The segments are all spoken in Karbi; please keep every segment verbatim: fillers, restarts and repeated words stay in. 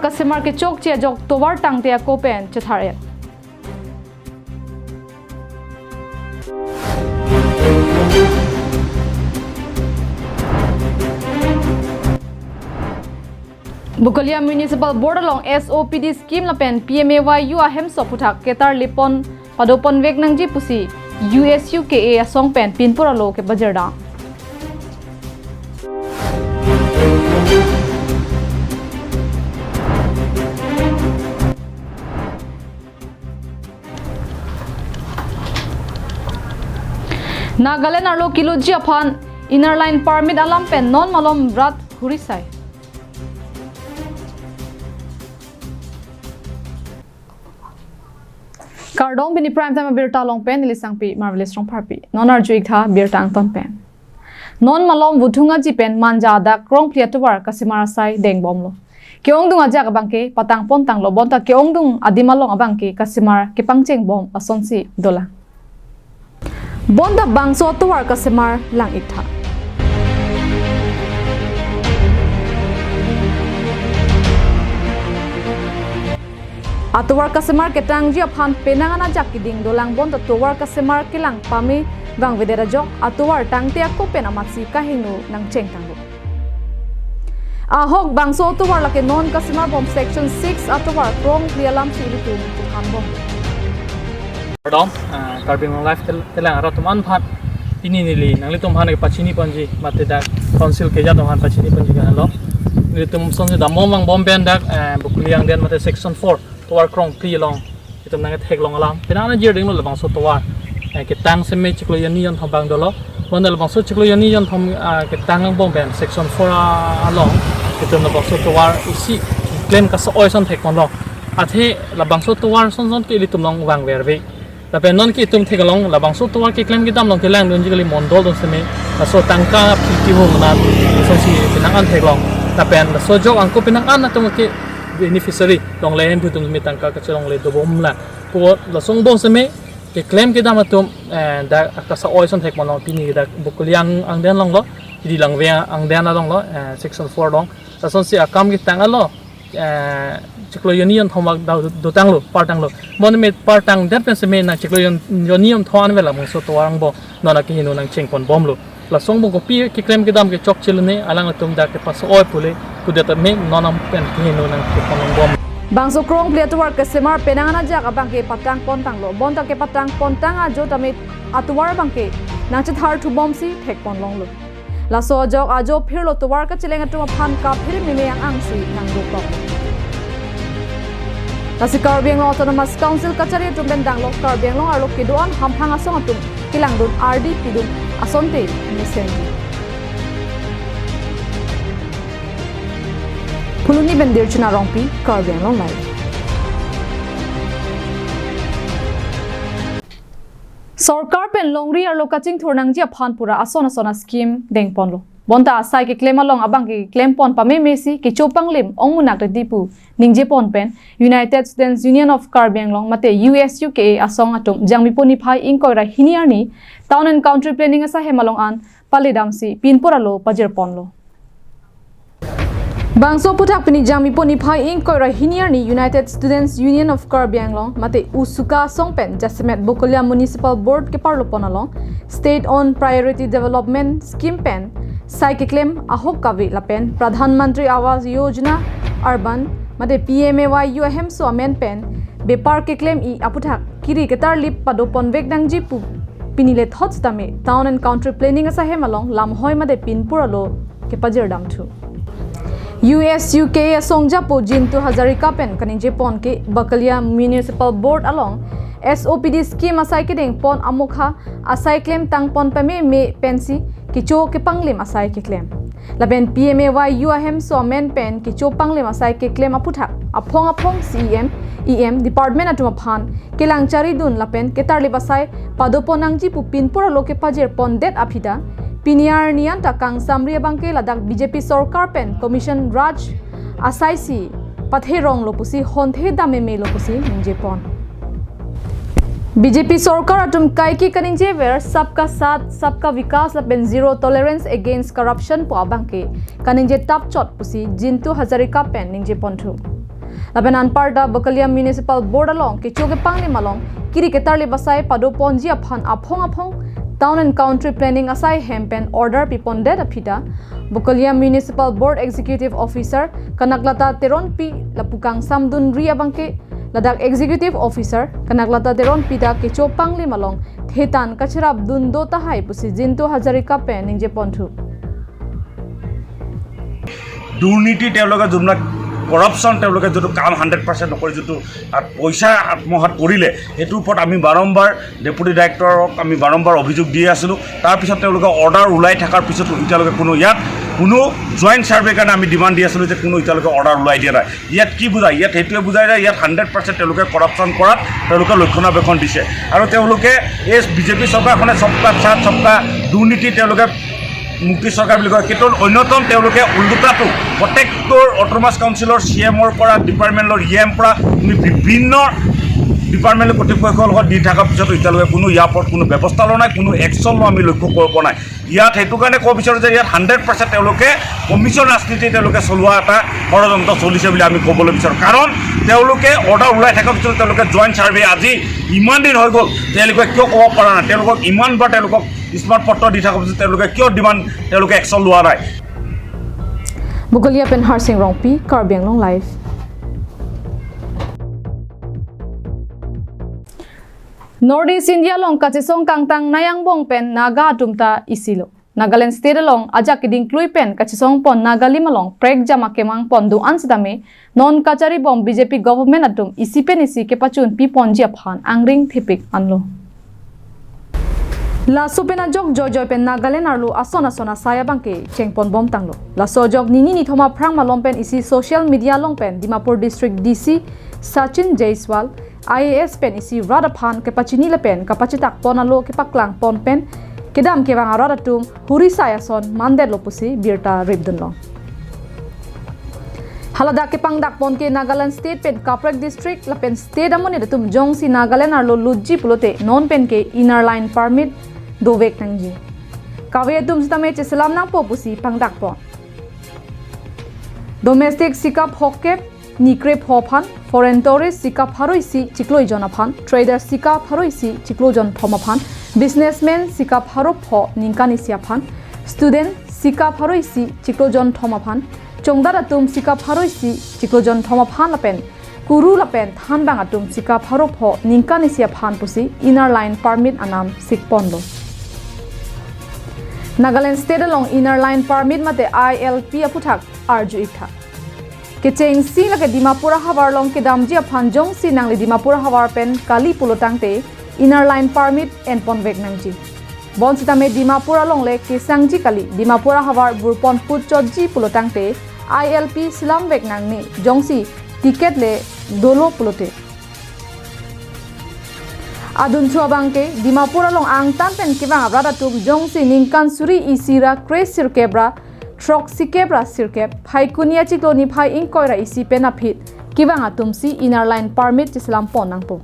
Kasemar kechokche ajok tovar tangte ako pen chethar-et. Bokolia Municipal Board along S O P D scheme lapen P M A Y U ahemso aphuthak ketarlip pon padopon vek nangji pusi U S U K A asong pen pinpur alo kepajirdam. Nagaland arlo kiloji aphan Inner Line Permit alam pen non malom rat hurisai. Kardom, pini Prime Time abirta along pen neli Sangpi Marvelous Rongpharpi. Non arju-ik tha birta angton pen. Non malom Vuthung Aji pen Manja adak krongphli atovar kasemar asai dengbomlo. Ke-ongdung ajak abangke patang pontanglo, bonta ke-ongdung adim along abangke kasemar kepangchengbom asonsi dolang. Bonta bangso atovar kasemar lang-ik tha. Atovar kasemar ketangji aphan penang an ajak keding dolang, bonta tovar kasemar kelang pame vangvedet ajok atovar tangte ako pen amatsi kahingno nangchengtanglo. Ahok bangso atovar lake non kasemarbom Section six atovar krongphli alamsi ilitum chephanbom. Kardom, ah, Karbi Anglong Live tel-, telang arat atum aphan. Pini neli nanglitum aphan kepachini ponji mate dak council keja atum aphan pachini ponji ke-enlo. Nelitum sonsi dammo vangbom pen dak, eh, Bokolia angden mate Section four tovar krongphli along itum nangketheklong alam. Penang an ajirdinglo, labangso tovar, eh, ketang seme chiklo jonni jonthom abang dolo. Bonta labangso chiklo jonni jonthom, ah, ketang angbong pen Section four, ah, along itum labangso tovar isi klem kasa-oi ason thekponlo. Athe labangso tovar sonson ke ilitum along vangverve. Lapen non ke itum theklong, labangso tovar keklem kedam along kelangdunji kali mondol atum seme, laso tangka phli kihum nat asonsi penang an theklong. Lapen laso ajok angko penang an atum ke beneficiary, longle hemphu atum seme tangka kachelongle dobomlang. Ko laso angbong seme keklem kedam atum, eh, dak kasa-oi ason thekponlo, pini dak Bokolia angden alonglo, Dilangve angden alonglo, eh, Section four along. Lasonsi akam ketang alo, eh, chiklo jonni jonthom abang do-, dotanglo, partanglo. Bonta me partangdet pen seme nang chiklo jon-, jonni jonthom anvet labangso tovar angbong non akehingno nangchengponbomlo. Laso angbong kopi keklem kedam kechokche lone, alanglitum dak kepasa-oi pule, pudet tame non an pen kehingno nangchengponbom. Bangso krongphli atovar kasemar penang an ajak abangke patang pontanglo, bonta kepatang pontang ajo tame atovar abangke nangchetharthubomsi thekponlonglo. Laso ajok ajo phirlo tovar kacheleng atum aphan kaphir meme ang-angsi nangdokok. Lasi Karbi Anglong Autonomous Council kachari atum pen danglo, Karbi Anglong arlo kedo-an hamphang asong atum kelangdun ardi pidun asonte mesenji. Phuloni pen Dirchina Rongpi, Karbi Anglong Live. Sorkar pen longri arlo kachingthur nangji aphan pura ason ason a-scheme dengponlo. Bonta asai keklem along abangke keklempon pamemesi kecho panglim ongmunak redi pu ningjepon pen United Students Union of Karbi Anglong mate U S U K A asong atum Jangmipo niphai ingkoi ra hini arni Town and Country Planning asahem along an paledamsi pinpur alo pajirponlo. Bangso aphuthak pini Jangmipo niphai ingkoi ra hini arni United Students Union of Karbi Anglong mate USUKA asong pen jasemet Bokolia Municipal Board keparlopon along State on Priority Development Scheme pen sai keklem ahok kave lapen Pradhan Mantri Awas Yojana Urban mate P M A Y U ahemso amen pen bepar keklem-i aphuthak kiri ketarlip padoponvek nangji pu pini lethot sitame Town and Country Planning asahem along lamhoi mate pinpur alo kepajirdamthu. U S U K A asong japo Jintu Hazarika pen kaningjepon ke Bokolia Municipal Board along S O P D scheme asai kedengpon amokha asai klemtangpon pameme pensi kecho kepanglim asai keklem. Lapen P M A Y U ahemso amen pen kecho panglim asai keklem aphuthak aphong aphong C E M, E M, department atum aphan kelang charidun lapen ketarlip asai padopon nangji pu pinpur alo kepajirpondet aphi ta pini arni anta kangsamri abangke ladak B J P sorkar pen Commission Raj asaisi patheronglo pusi honthe dammemelo pusi ningjepon. B J P sorkar atum kaike kaningjever Sabka Saath, Sabka Vikas lapen Zero Tolerance Against Corruption pu abangke kaningje tapchot pusi Jintu Hazarika pen ningjeponthu. Lapen anparta Bokolia Municipal Board along kecho kepanglim along kiri ketarlip asai padoponji aphan aphong aphong Town and Country Planning asai hem pen order pipondet aphi ta Bokolia Municipal Board Executive Officer Kanaklata Teronpi lapu kangsamdunri abangke ladak Executive Officer Kanaklata Teronpi ta kecho panglim along thetan kacherapdun do tahai pusi Zintu Hazarika pen ningjeponthu. দুৰ্নীতি তেওঁলোকে যোনবিলাক, কৰাপশ্যন তেওঁলোকে যিটো কাম hundred percent নকৰি যিটো তাত পইচা আত্মসাৎ কৰিলে, সেইটোৰ ওপৰত আমি বাৰম্বাৰ ডেপুটি ডাইৰেক্টৰক আমি বাৰম্বাৰ অভিযোগ দি আছিলোঁ। তাৰপিছত তেওঁলোকে অৰ্ডাৰ ওলাই থকাৰ পিছতো এতিয়ালৈকে কোনো ইয়াত কোনো জইণ্ট ছাৰ্ভে কাৰণে আমি ডিমাণ্ড দি আছিলোঁ যে কোনো এতিয়ালৈকে অৰ্ডাৰ ওলাই দিয়া নাই। ইয়াত কি বুজায়? ইয়াত সেইটোৱে বুজায় যে ইয়াত হাণ্ড্ৰেড পাৰ্চেণ্ট তেওঁলোকে কৰাপশ্যন কৰাত তেওঁলোকে ৰক্ষণাবেক্ষণ দিছে। আৰু তেওঁলোকে এই বিজেপি চৰকাৰখনে সবকা সাথ সবকা দুৰ্নীতি তেওঁলোকে মুক্তি চৰকাৰ বুলি কয়, কিন্তু অন্যতম তেওঁলোকে ওলোটাটো প্ৰত্যেকটো অট'নমাছ কাউন্সিলৰ চি এমৰ পৰা, ডিপাৰ্টমেণ্টৰ ই এম পৰা, আমি বিভিন্ন ডিপাৰ্টমেণ্টৰ কৰ্তৃপক্ষৰ লগত দি থকাৰ পিছতো এতিয়ালৈকে কোনো ইয়াৰ ওপৰত কোনো ব্যৱস্থা লোৱা নাই, কোনো একশ্যন লোৱা আমি লক্ষ্য কৰিব পৰা নাই। ইয়াত সেইটো কাৰণে ক'ব বিচাৰোঁ যে ইয়াত হাণ্ড্ৰেড পাৰ্চেণ্ট তেওঁলোকে কমিশ্যন ৰাজনীতি তেওঁলোকে চলোৱা এটা ষড়যন্ত্ৰ চলিছে বুলি আমি ক'বলৈ বিচাৰোঁ। কাৰণ তেওঁলোকে অৰ্ডাৰ ওলাই থকাৰ পিছত তেওঁলোকে জইণ্ট ছাৰ্ভে আজি ইমান দিন হৈ গ'ল, তেওঁলোকে কিয় ক'ব পৰা নাই? তেওঁলোকক ইমানবাৰ তেওঁলোকক স্মাৰ্ট পত্ৰ দি থকাৰ পিছত তেওঁলোকে কিয় ডিমাণ্ড, তেওঁলোকে একশ্যন লোৱা নাই? Bokolia pen Harsing Rongpi, Karbi Anglong Live. North East India along kachesong kangtangnei angbong pen Naga atum ta isilo. Nagaland State along ajak keding klui pen kachesongpon Nagalim along prekjam akemang pon do-an sitame non kacharibom B J P government atum isi pen isi kepachun piponji aphan angring thepik anlo. Laso pen ajok joijoi pen Nagaland arlo ason ason asai abangke chengponbom tanglo. Laso ajok nini nithom aphrang malom pen isi social media along pen Dimapur District D C Sachin Jaiswal I A S pen isi rat aphan kepachini lapen kapachetakpon alo kepaklangpon pen kedam kevang arat atum huri sai ason mandetlo pusi birta ripdunlong. Haladak kepangdakpon ke Nagaland State pen kaprek district lapen state amonit atum jongsi Nagaland arlo lutji pulote non pen ke Inner Line Permit dovek nangji. Kave atum sitame cheselam nangpo pusi pangdakpon. Domestic sikap hokep nikre pho aphan, foreign tourist sikap pharo isi chiklo ijon aphan, trader sikap pharo isi chiklo jon thom aphan, businessman sikap pharo pho ningkan isi aphan, student sikap pharo isi chiklo jon thom aphan, chongdat atum sikap pharo isi chiklo jon thom aphan lapen kuru lapen thanbang atum sikap pharo pho ningkan isi aphan pusi Inner Line Permit anam sikponlo. Nagaland State along Inner Line Permit mate I L P aputhak arju iktha. Kechengsi lake Dimapur ahavar along kedamji aphan jongsi nangli Dimapur ahavar pen kali pulo tangte Inner Line Permit enponvek nangji. Bonsitame Dimapur along le kesangji kali, Dimapur ahavar burpon put chotji pulo tangte I L P selamvek nangne jongsi ticket le dolo pulote. Adunthu abangke Dimapur along angtan pen kevang arat atum jongsi ningkan suri isi ra kre sirkep ra throk sikep ra sirkep, Phaikuni achiklo niphai ingkoi ra isi pen aphi kevang atum si Inner Line Permit cheselam pon nangpo.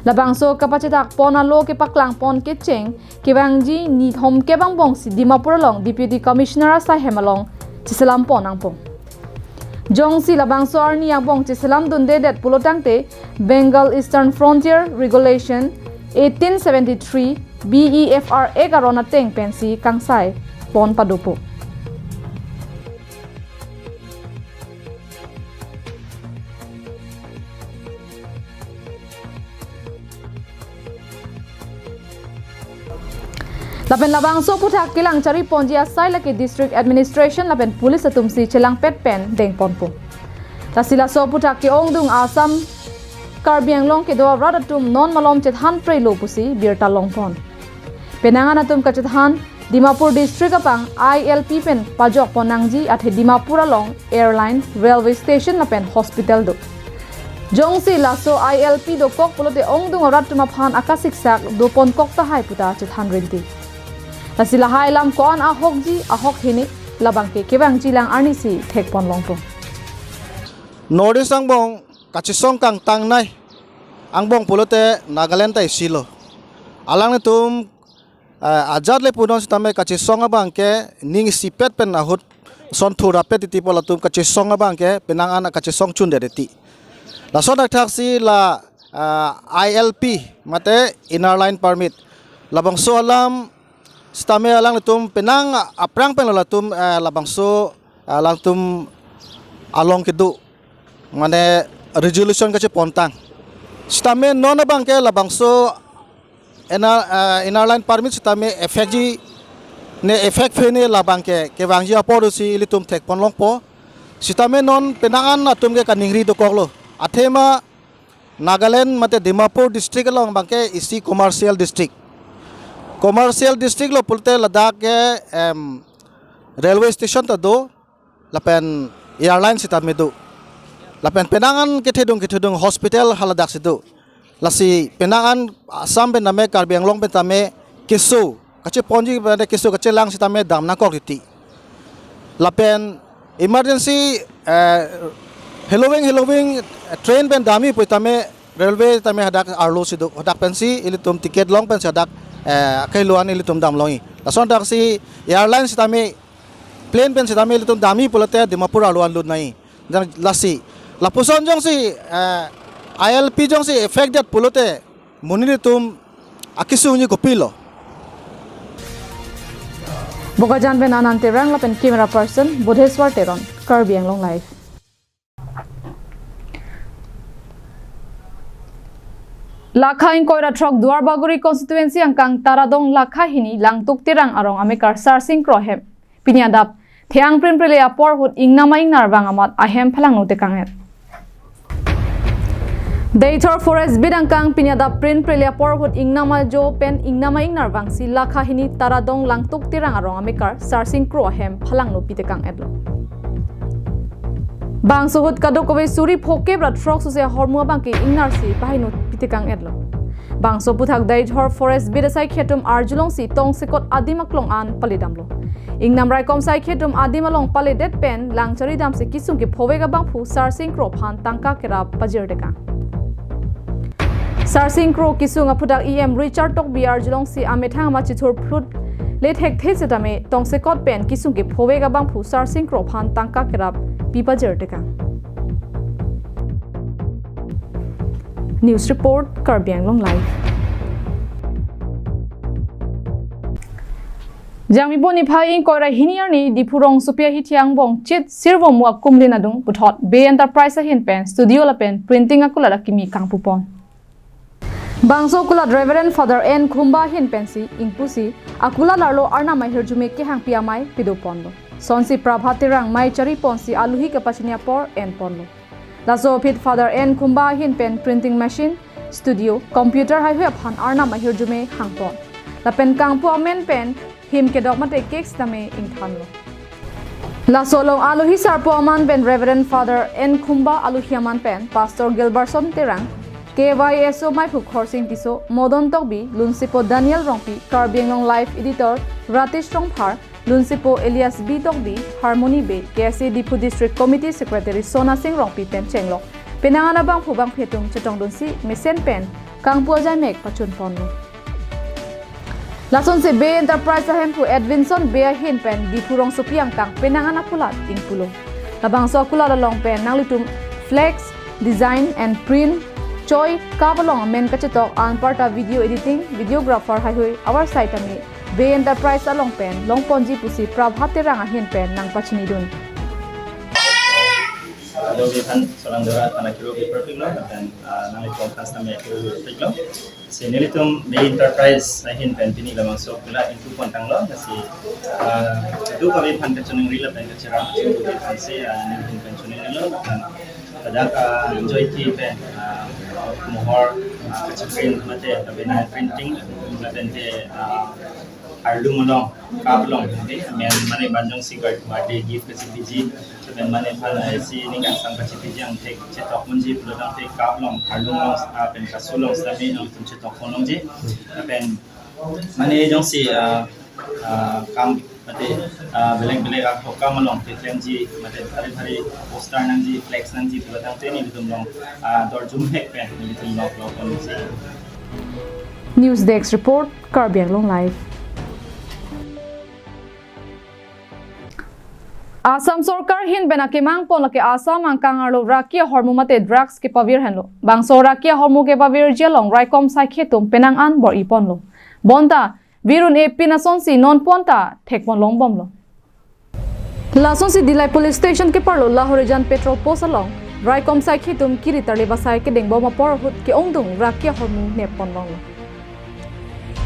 Labangso kapachetak pon alo kepaklang pon kecheng kevangji nithom kep angbong si Dimapur along Deputy Commissioner asai hem along cheselam pon nangpo. Jongsi labangso arni angbong cheselam dundedet pulo tangte Bengal Eastern Frontier Regulation eighteen seventy-three B E F R Act aron ateng pensi kangsai pon padopo. Lapen labangso aputhak kelang chari ponji asai lake District Administration lapen Police atum si chelangpet pen dengponpo. Lasi laso aputhak ke-ongdung Assam Karbi Anglong kedo arat atum non malom chethan prelo pusi birta longpon. Penang an atum kachethan Dimapur District apang I L P pen pajok pon nangji athe Dimapur along airline, railway station lapen hospital do. Jongsi laso I L P dokok pulote ongdung arat atum aphan akasiksak dopon kok tahai puta chethan rinti. Lasi lahai alam ko-an ahokji ahok hini labangke kevangji lang arnisi thekpon longpo. North East angbong kachesong kangtangnei angbong pulote Nagaland ta isilo. Alanglitum eh, ajat le punon sitame kachesong abangke ning isipet pen ahut Son thurapet titi pu latum kachesong abang ke penang an kachesong chundet titi. Lason athak si la, ah, I L P mate Inner Line Permit. Labangso alam sitame alangtum penang aphrang pen latum, eh, labangso alangtum along kedo mane resolution kachepontang. Sitame non abang ke labangso Inner, eh, Inner Line Permit sitame effect ji ne effect phene labang ke kevangji apor si ilitum thekpon longpo. Sitame non penang an atum ke kaningri dokoklo. Athema Nagaland mate Dimapur district along abang ke isi commercial district. Commercial district lo pulote ladak ke, em, railway station ta do, lapen airline sitame do. Lapen penang an kethedung kethedung hospital haladak si do. Lasi penang an Assam pen tame Karbi Anglong pen tame keso kacheponji pen keso kachelang sitame dam nangkok titi. Lapen emergency, eh, heloving heloving train pen damji pu tame railway tame hadak arlo si do, hadak pensi ilitum ticket long pensi hadak, eh, akehelo an ilitum dam longji. Lason athak si airline sitame plane pen sitame ilitum damji pulote Dimapur arlo an lut nangji. Dan lasi lapuson jongsi, eh, I L P jongsi effect det pulote monit atum akesung ji kopilo. Bokajan pen Anand Terang lapen camera person Bodheswar Teron, Karbi Anglong Live. Lakha ingkoi ra throk Duarbagori constituency angkang Taradong Lakha hini Langtuk Terang arong amekar Sarsing Kro ahem pini adap thengprinprele apor ahut ingnam a-ingnar vang amat ahem phalangno tekang-et. Deithor Forest Beat angkang pini adap prinprele apor ahut ingnam ajo pen ingnam a-ingnar vangsi Lakha hini Taradong Langtuk Terang arong amekar Sarsing Kro ahem phalangno pitekang-etlo. Bangso ahut kadokave suri phokep ra throk suse ahormu abang ke ingnarsi paheno pitekang-etlo. Bangso aphuthak Deithor Forest Beat asaikhi atum arjulongsi tongsekot adim aklong an paledamlo. Ingnam raikom saikhi atum adim along paledet pen langchari damsi kesung kephovek abangphu Sarsing Kro aphan tangka kerap pajir tekang. Sarsing Kro kesung aphuthak E M Richard Tokbi arjulongsi amethang amat chithur phlut le thekthe setame tongsekot pen kesung kephovek abangphu Sarsing Kro aphan tangka kerap pi pajir tekang. News report, Karbi Anglong Live. Jangmipo niphai ingkoi ra hini arni Diphu rongsopi ahithi angbong chit sirvomu akumlin adung puthot Bey Enterprise ahin pen studio lapen printing akulat akimi kangpupon. Bangso akulat Reverend Father N Khumba ahin pensi ingpusi akulat arlo Arnam ahirjume kehangpi amei pidoponlo. Sonsi Prabhat Terang mei chariponsi aluhi kepachini apor enponlo. Laso aphi Father N Khumba ahin pen printing machine, studio, computer haihui aphan Arnam ahirjume hangpon. Lapen kangpu amen pen him kedok mate cake sitame ingthanlo. Laso along aluhi sarpo aman pen Reverend Father N Khumba, aluhi aman pen Pastor Gilbertson Terang, K Y S O meiphu Khorsing Tisso, Modon Tokbi, Lunsipo Daniel Rongpi, Karbi Anglong Live editor Ratish Rongphar, Lunsipo Elias B Tokbi, Harmony Bey, K S A Diphu District Committee Secretary Sona Singh Rongpi pen chenglok penang an abangphu bangphi atum chetongdunsi mesen pen kangpu ajaimek pachunponlo. Lasonsi Bey Enterprise ahemphu Edwinson Bey ahin pen Diphu rongsopi angkang penang an akulat ingpulo. Labangso akulat along pen nanglitum flex, design and print, choi, kap along amen kachetok anparta video editing, videographer haihui avar side ami Bey Enterprise along pen longponji pusi Prabhat Terang ahin pen nangpachinidun. Hello, Bey aphan, Solang Dora aphan akiro pi perfect lo, dan, ah, nanglitum aphan sitame akiro perfect lo. Si nelitum Bey Enterprise ahin pen pini labangso akulat ingpupontanglo, si, ah, kadokave aphan kachiningri lapen kacherap chingki aphan si, ah, nelitum pen chiningrilo, dan ladak, ah, Joy T pen, ah, mohor, ah, kachiprint mate, lapen printing, lapen te, ah, arlum along, kap along, okay? Amen mane banjong si guard, birthday gift kachipiji, amen mane aphan, eh, si ning kangsam kachipiji angthek chetok ponji, pulotangte kap along, arlum along, ah, pen kasu along, sitame nangtum chetokpon longji, amen mane jongsi, ah, ah, kam mate, ah, belek belek akam along keklemji, mate bhari bhari poster nangji, flex nangji, pulotangte nelitum along, ah, dorjum hek pen nelitum along longpon longji. News Desk Report, Karbi Anglong Live. Assam Sorkar ahin pen akemang pon lake Assam angkang arlo raki ahormu mate drugs kepavir henlo. Bangso raki ahormu kepavirji along raikom saikhe atum penang an bor-i ponlo. Bonta virun-e pin asonsi non ponta thek pon long bomlo. Lasonsi Dillai Police Station keparlo Lahorijan Patrol Post along raikom saikhe atum kiri tarlip asai kedeng bom apor ahut ke-ongdung raki ahormu nep pon longlo.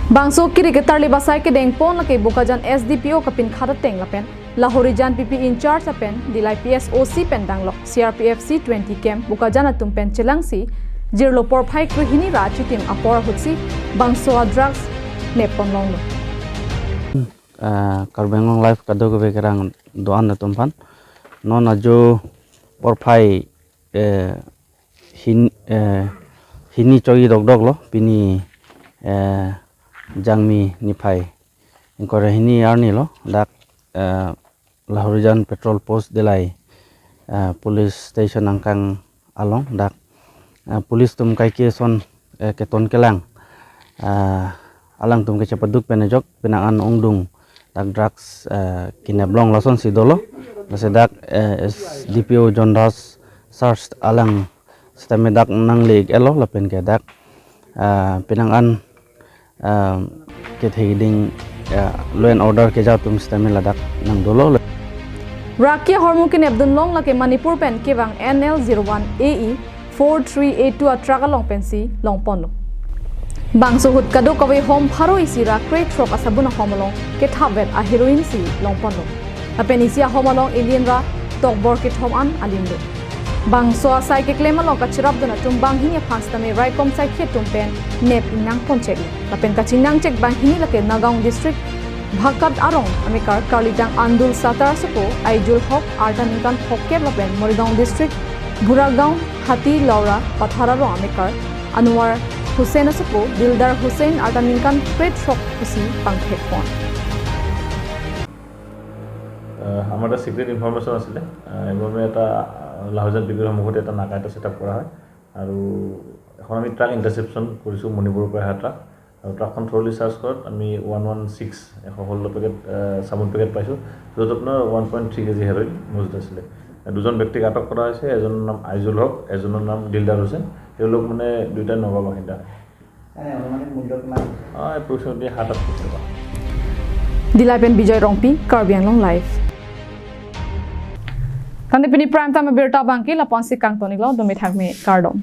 Bangso kiri ketarlip asai kedeng pon lake Bokajan S D P O kapinkhat ateng lapen Lahorijan P P in-charge lapen Dillai P S O C pen danglok C R P F C twenty camp Bokajan atum pen chelangsi jirlo porphai krehini ra achitim apor ahutsi bangso a-drugs nep pon longlo. Eh, Karbi Anglong Live kadokave kerang do-an atum aphan. Non ajo porphai, eh, hin, eh, hini choi dokdok lo, pini, eh, Jangmi niphai ingkoi ra hini arni lo, dak, eh, Lahorijan Patrol Post Dillai, eh, Police Station angkang along dak, eh, police atum kaike ason, eh, keton kelang, eh, alangtum kechepaduk pen ajok penang an ongdung dak drugs, eh, kenep long lasonsi dolo. Lasi dak, eh, S D P O John Das search alang sitame dak nangle-ik-et lo lapen ke dak, eh, penang an, eh, kethe keding, eh, law and order kejai atum sitame ladak nang dolo. Raki ahormu kenep dun long lake Manipur pen kevang N L zero one A E four three eight two a-truck along pensi long ponlo. Bangso ahut kadokave hom pharo isi ra krethrok asabun ahom along kethapvet a-heroin si long ponlo. Lapen isi ahom along ilian ra tokbor kethom an alim do. Bangso asai keklem along kachirapdun atum banghini aphan sitame raikom saikhe atum pen nep ingnang ponchek. Lapen kachingnangchek banghini lake Nagaon District Bhakat arong amekar karlitang Andul Satar asopo, Aijul Hok arta ningkan throkkep lapen Morigaon District Buragaon Hati Laura Pathar arong amekar Anwar Hussain asopo, Dildar Hussain arta ningkan krethrok pusi pangthek pon. আহ, আমাৰ এটা secret information আছিলে। আহ, সেইবাবে এটা, আহ, লাহোজান ডিগ্ৰীৰ সন্মুখতে এটা নাকা এটা ছেটআপ কৰা হয়। আৰু এখন আমি ট্ৰাক ইণ্টাৰচেপশ্যন কৰিছোঁ, মণিপুৰৰ পৰা অহা ট্ৰাক। আৰু ট্ৰাকখন থৰলি চাৰ্চ কৰাত আমি ওৱান ওৱান ছিক্স, এশ ষোল্ল পেকেট, আহ, চাবোন পেকেট পাইছোঁ, য'ত আপোনাৰ one point three KG heroin মজুত আছিলে। দুজন ব্যক্তিক আটক কৰা হৈছে, এজনৰ নাম আইজুল হক, এজনৰ নাম দিলদাৰ হুছেইন। তেওঁলোক মানে দুয়োটাই নগাঁও বাসিন্দা। এনে আনুমানিক মূল্য কিমান? অ, এপ্ৰক্সিমেটলি সাত আঠ কোটি টকা। Dillai pen Bijoy Rongpi, Karbi Anglong Live. Tangte pini prime time abirta abangke lapu-ansi kangton-iklo, dome thakme, kardom.